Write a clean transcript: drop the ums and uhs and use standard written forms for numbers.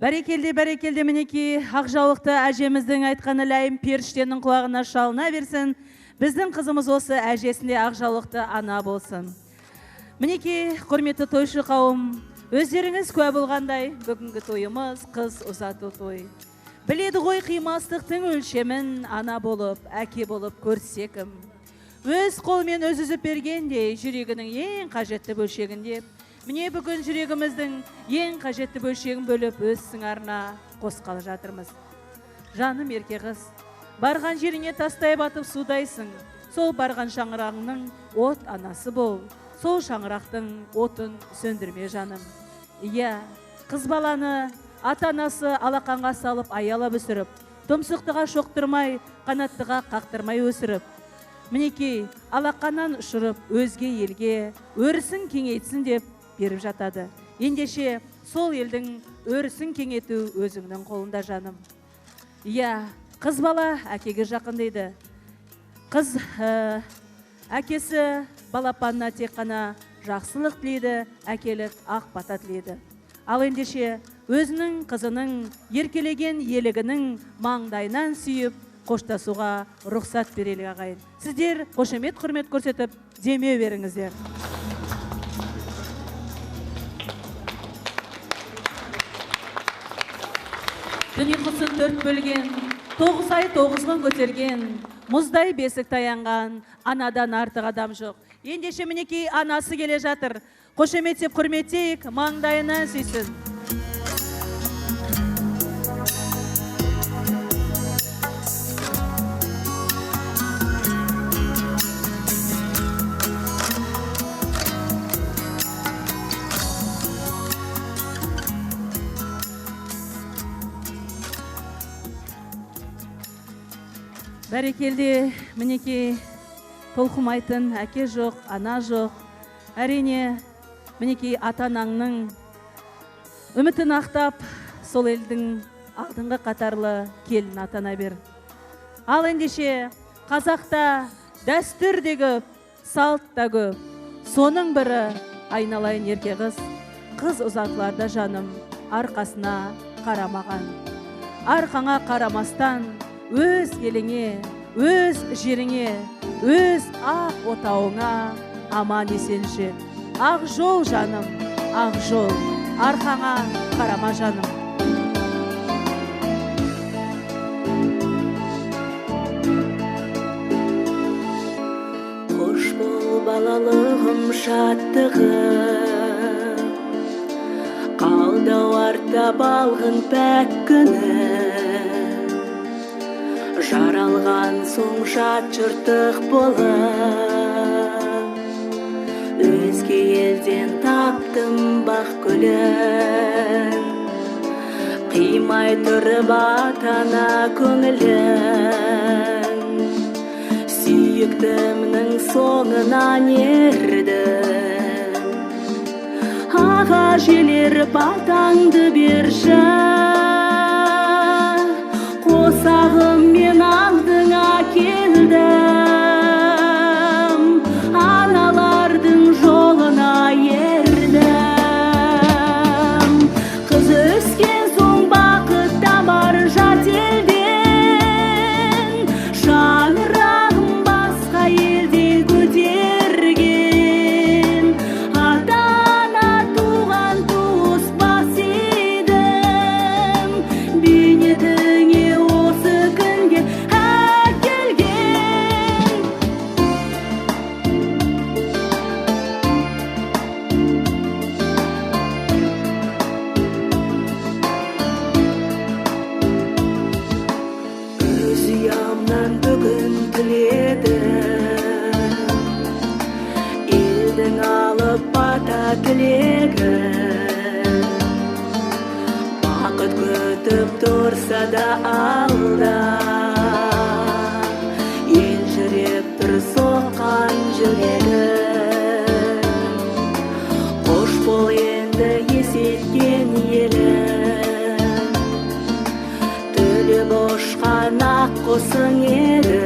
Бәрекелде, бәрекелде, мінекей ақ жаулықты әжеміздің айтқаны ләйім періштенің құлағына шалына берсін. Біздің қызымыз осы әжесінде ақ жаулықты ана болсын. Мінекей, құрметті тойшы қауым, өздеріңіз куә болғандай, бүгінгі тойымыз қыз ұзату той. Біледі ғой қимастықтың өлшемін, ана болып, әке болып көрсе кім. Өз қолымен өз үзіп бергендей, жүрегінің ең қажетті бөлшегінде. Міне бүгін жүрегіміздің ең қажетті бөлшегін бөліп өз сыңарына қосқалы жатырмыз. Жаным ерке қыз, барған жеріңе тастай батып судайсың. Сол барған шаңырағыңның от анасы бол. Сол шаңырақтың отын сөндірме жаным. Иә, қыз баланы ата-анасы алақанға салып аялап өсіріп, тұмсықтыға шоқтырмай, қанаттыға қақтырмай өсіріп, мінекей алақаннан ұшырып өзге елге өрісін кеңейтсін деп беріп жатады. Ендеше сол елдің өрісін кеңейту өзіңнің қолында жаным. Иә, қыз бала әкеге жақын дейді. Қыз әкесі балапанына тек қана жақсылық тілейді, әкелік ақ бата тілейді. Ал ендеше өзінің қызының еркелеген елігінің маңдайынан сүйіп қоштасуға рұқсат берелік ағайын. Сіздер қошемет құрмет көрсетіп демеу беріңіздер. Түн ұйқысын төрт бөлген, 9 ай 9 күн көтерген, мұздай бесік таянған анадан артық адам жоқ. Ендеше мінекей анасы келе жатыр. Қошеметтеп құрметтейік, маңдайынан сүйсін. Бәрекелде, мінекей толқымайтын әке жоқ, ана жоқ. Әрине, мінекей ата-анаңның үмітін ақтап, сол елдің алдыңғы қатарлы келін атана бер. Ал ендеше қазақта дәстүр де көп, салт та көп. Соның бірі айналайын ерке қыз. Қыз ұзатыларда жаным арқасына қарамаған. Арқаңа қарамастан өз еліңе, өз жеріңе, өз ақ отауыңа аман есен жет. Ақ жол жаным, ақ жол, арқаңа қарама жаным. Қош бол балалығым шаттығым, қалды артта балғын пәк күнім. Жаралған соң жат жыртық болып, өзге елден таптым бақ гүлін. Қимай тұрып ата-ана көңілін, сүйіктімнің соңынан ердім. Аға желер батаңды берші, қосағыммен алдыңа келдім. Аналардың жолына ердім. Қыз өскен соң бақыт табар жат елден, шаңырағын басқа елде көтерген. Ата-ана туған туыс бас идім, бейнетіңе осы күнге әкелген. Өз ұямнан бүгін тіледім, елдің алып бата тілегін. Бақыт күтіп тұрса да алда, елжіреп тұр соққан жүрегім. Қош бол енді есейткен елім, түлеп ұшқан ақ құсың едің.